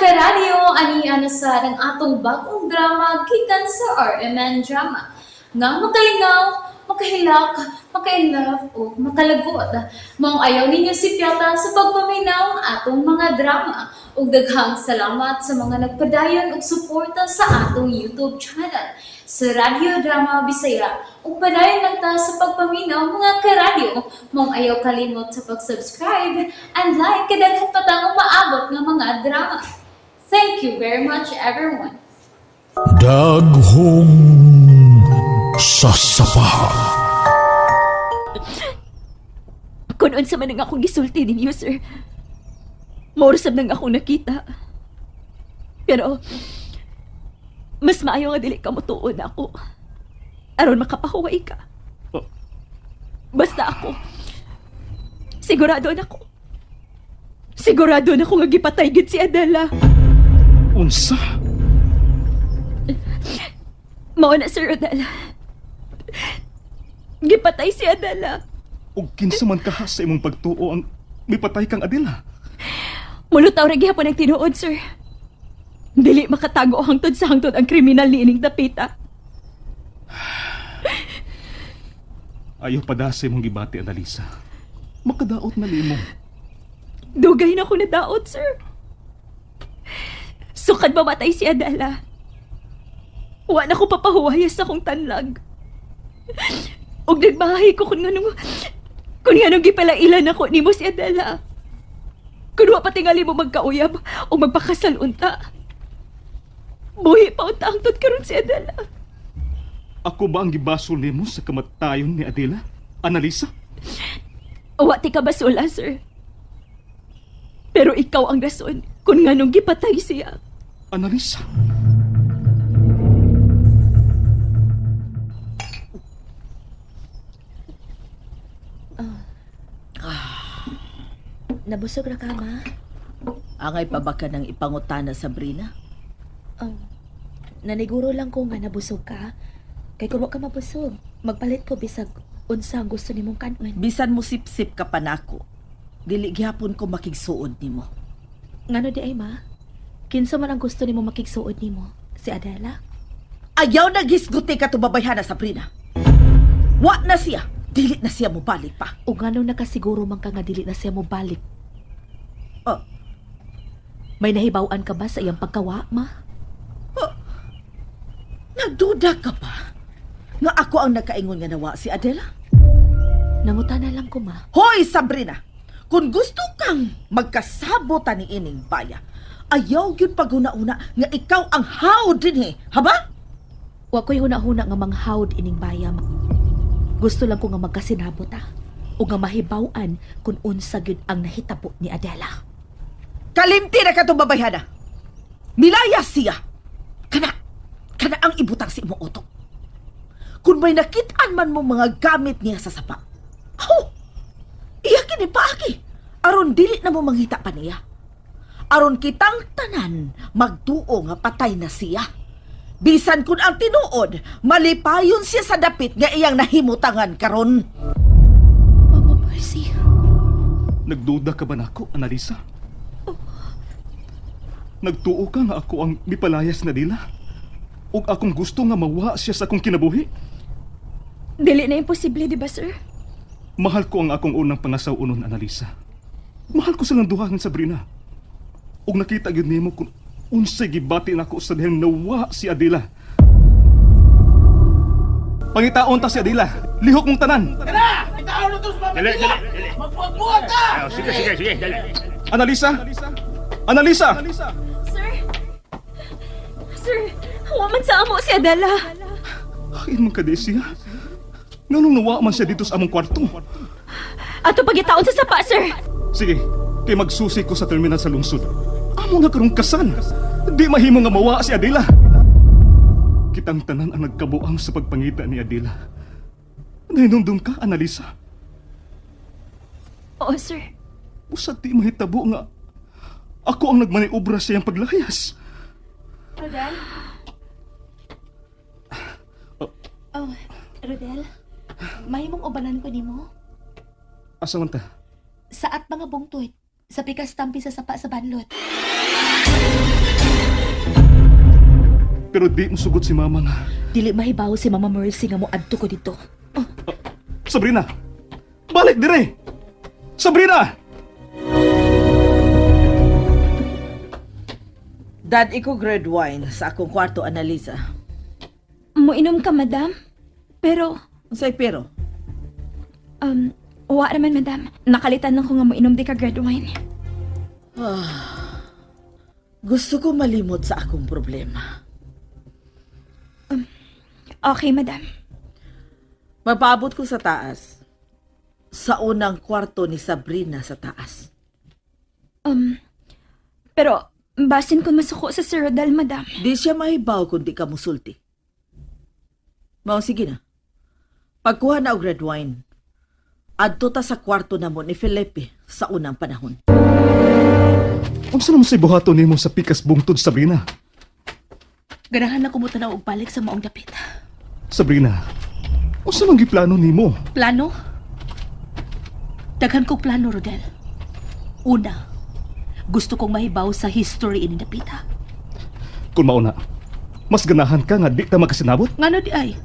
Karadyo, ani na sa ang atong bagong drama gikan sa RMN Drama. Nga makalingaw, makahilak, makainlove o makalagot. Maong ayaw ninyo si Piata sa pagpaminaw ang atong mga drama. Ug daghang salamat sa mga nagpadayon og suporta sa atong YouTube channel sa Radyo Drama Bisaya. Ug padayon lang ta sa pagpaminaw, mga karadyo. Maong ayaw kalimot sa pag-subscribe and like kay daghan pa tang umaabot nga mga drama. Thank you very much, everyone. Daghong sasapa. Kung unsa man ang akong gisulti ninyo, sir. Mao sab nang akong nakita. Pero, mas maayo nga dili ka motuon ako. Aron makapahuway ka. Oh. Basta ako. Sigurado na ako. Sigurado na ako nga gipatay gid si Adela. Unsa? Mao na, Sir Rodel. Gipatay si Adela. Ug kinsa man kaha sa imong pagtuo ang mipatay kang Adela? Mulutaw ra gihapon ang tinuod, sir. Dili makatago hangtod sa hangtod ang kriminal ni ining dapita. Ayaw pa sa imong gibati, Annalisa. Makadaot na nimo. Dugay na ko nadaot, sir. Sukad mamatay si Adela. Wa na ko papahuwayas sa akong tanlag. Ug nagmahay ko kung nganong gipalailan ako nimo si Adela. Kung wa patingali mo magkauyab o magpakasal unta. Buhi pa unta hangtod karon si Adela. Ako ba ang gibasol nimo sa kamatayon ni Adela? Annalisa? Wa ti ka basula, sir. Pero ikaw ang rason kung nganong gipatay siya. Annalisa? Nabusog ra ka, ma? Angay pa ba ka ng ipangutana, Sabrina? Naniguro lang ko nga nabusog ka. Kay kung wa ka mabusog, magpalit ko bisag unsa ang gusto nimong kanon. Bisan mo sipsip ka pa nako. Dili gihapon ko makigsuod nimo. Ngano di ay, ma? Kinsa man ang gusto nimo makigsuod nimo? Si Adela? Ayaw naghisguti ka tubabayhana, Sabrina. Wa na siya. Dili na siya mobalik pa. O ngano nakasiguro man ka nga dili na siya mobalik? Oh. May nahibaw-an ka ba sa iyang pagkawa, ma? Nagduda ka ba? Nga ako ang nakaingon nga nawa si Adela? Nangutana lang ko, ma. Hoy, Sabrina! Kung gusto kang magkasabot ni ining baya, ayaw gyud paghuna-una nga ikaw ang hawd dinhi, haba? Wa ko'y huna-huna nga manghawd ining baya, ma. Gusto lang ko nga magkasinabot, ah. O nga mahibaw-an kung unsa gyud ang nahitabo ni Adela. Kalimti na ka babayhana. Milaya siya. Kana, kana ang ibutang sa imong utok. Kung may nakitaan man mo mga gamit niya sa sapa, ho, iya kini paaki. Aron dili na mo mangita pa niya. Aron kitang tanan magtuo nga patay na siya. Bisan kun ang tinuod, malipayon siya sa dapit nga iyang nahimutangan karon. Mama Mercy. Nagduda ka ba nako, Annalisa? Nagtuo ka nga ako ang mipalayas na dila? Ug akong gusto nga mawa siya sa akong kinabuhi? Dili na imposible, di ba, sir? Mahal ko ang akong unang pangasaw-unon, Annalisa. Mahal ko silang duha ng Sabrina. Ug nakita gyud nimo kung unsay gibati nako sa dihang nawa si Adela. Pangitaon ta si Adela. Lihok mong tanan. Dali, dali, dali. Magbuhat ka! Sige, sige, sige, dali. Annalisa! Annalisa! Sir? Sir, wa man sa amo si Adela. Ay, man ka siya. Nganong nawa man siya dito sa among kwarto? Ato pagitaon sa sapa, sir. Sige, kay magsusi ko sa terminal sa lungsod. Amo nga karong kasal. Di mahimo nga mawa si Adela. Kitang tanan ang nagkabuang sa pagpangita ni Adela. Nahinumdum ka, Annalisa. Oo, sir. Usa di mahitabo nga ako ang nagmaniobra sa iyang paglayas. Rodel? Oh, Rodel? Mahimong ubanan ko nimo? Asa man ta? Sa at mga bungtoy, sa pikas tampi sa sapa sa banlot. Pero di mo sugot si mama nga. Dili mahibaw si Mama Mercy nga moadto ko dito. Sabrina! Balik dire! Sabrina! Dad, iko grade wine sa akong kwarto, Annalisa. Moinom ka, madam. Pero, Unsay pero? wa raman, madam. Nakalitan lang ko nga moinom di ka red wine. Gusto ko malimot sa akong problema. Okay, madam. Mapaabot ko sa taas. Sa unang kwarto ni Sabrina sa taas. Pero, basin kung masuko sa Sir Rodel, madam. Di siya mahibaw kung di ka musulti. Mao, sige na. Pagkuha na og red wine, adto ta sa kwarto namo ni Felipe sa unang panahon. Unsa naman say buhaton nimo sa pikas bungtod, Sabrina? Ganahan lang ko mo tanaw og balik sa maong dapit. Sabrina, unsa man giplano nimo? Plano? Daghan kong plano, Rodel. Una, gusto kong mahibaw sa history ini dapita. Kung mauna, mas ganahan ka nga di ta makasinabot? Ngano di ay?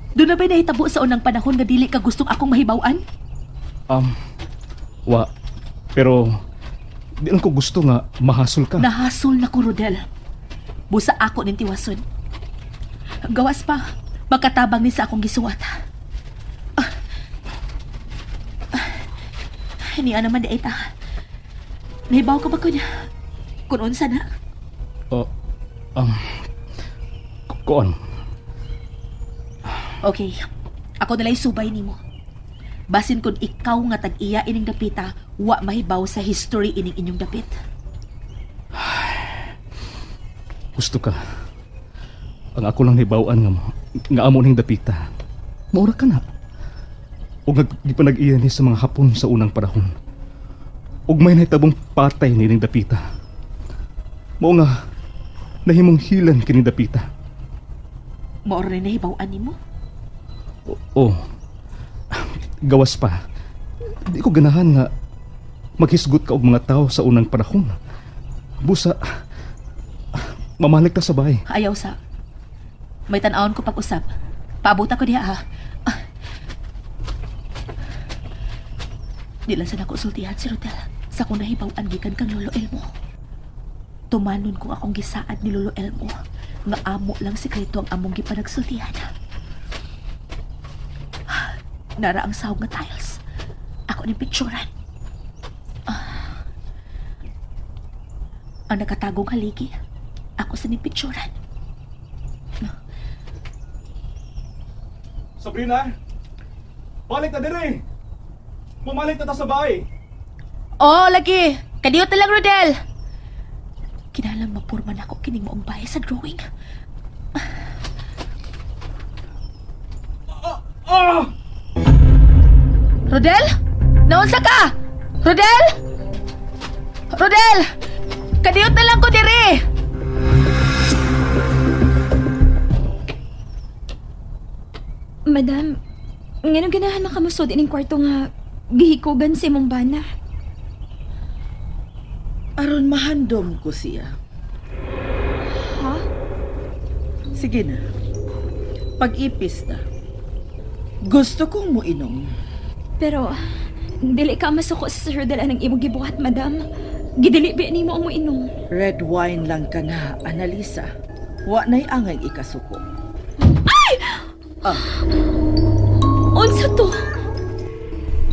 Doon na ba'y nahitabo sa unang panahon nga dili ka gustong akong mahibawan? Wa. Pero, di lang ko gusto nga mahasol ka. Nahasol na ko, Rodel. Busa ako ning tiwason. Gawas pa, makatabang ni sa akong gisuwat. Ah. Ah. Niya naman di ay ta. Nahibaw ka ba ko niya? Kung unsa na? Oh, kuan. Okay, ako nalay subay nimo. Basin kung ikaw nga tag-iya ining dapita, wa mahibaw sa history ining inyong dapit. Gusto ka. Ang ako lang hibaw-an nga mo, nga amo ning dapita. Maura ka na. Ug gipanag-iya ni sa mga Hapon sa unang panahon. Ug may nahitabong patay nining dapita. Mao nga nahimong hilan kining dapita. Mao rin nahibaw-an nimo. Oo. Gawas pa. Di ko ganahan nga maghisgot ka og mga tao sa unang panahon. Busa, mamalik ta sa bahay. Ayaw sa. May tan-awon ko pag-usap. Paabot ako diha ha. Ah. Di lang sa nako sultihan si Rodel sa kung nahibaw-an gikan kang Lolo Elmo. Tumanon kung akong gisaad ni Lolo Elmo nga amo lang sikreto ang among gipanagsultihan. Ah, nara ang sahog nga tiles. Ako ning picturean. Ah. Ang nakatagong haligi. Ako sa ning picturean. Sabrina! Balik na dire! Bumalik na ta sa bahay! Oh, lagi. Kadiyot na lang, Rodel. Kinalang mapurma na ako kining maong bahay sa drawing. Rodel? Naunsa ka? Rodel? Rodel! Kadiyot na lang ko diri! Madam, nganong ganahan makamusod ining kwarto nga gihikugan sa imong bana? Aron mahandom ko siya. Ha? Sige na. Pag-ipis na. Gusto kong muinom. Pero, dili ka masuko sa Sir Rodel anang imong gibuhat, madam. Gidili ba nimo ang moinom? Red wine lang ka na, Annalisa. Wa na'y angay ikasuko. Unsa to?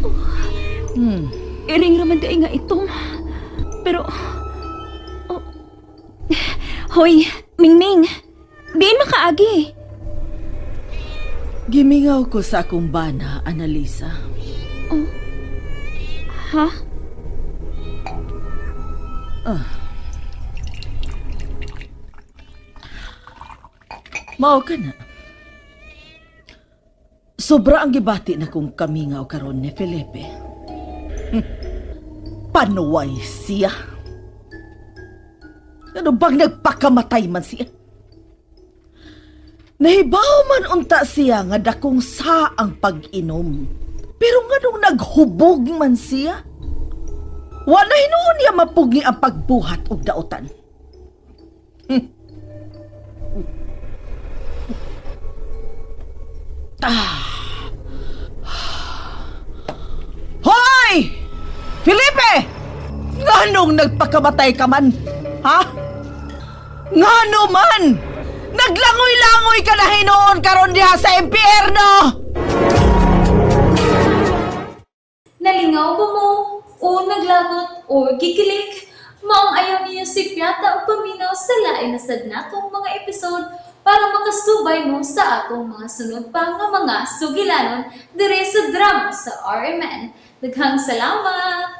Oh. Iring raman di nga itom. Pero, oh. Hoy, Mingming. Diin makaagi. Gimingaw ko sa akong bana, Annalisa. Ha? Mao ka na. Sobra ang gibati na kong kamingaw karon ni Felipe. Panuway siya. Ano bang nagpakamatay man siya? Nahibaw man unta siya nga dakong sa ang pag-inom. Pero nganong naghubog man siya? Wala hinuon niya mapugi ang pagbuhat og daotan. Ah. Hoy! Felipe! Nganong nagpakamatay ka man? Ha? Ngano man? Naglangoy-langoy ka na hinuon karon diha sa impyerno! Nalingaw ba mo? O naglagot o gikilig? Maong ayaw niyo si Piata o paminaw sa lain na sad natong mga episode para makasubay mo sa atong mga sunod pa nga mga sugilanon dire sa drama sa RMN. Daghang salamat!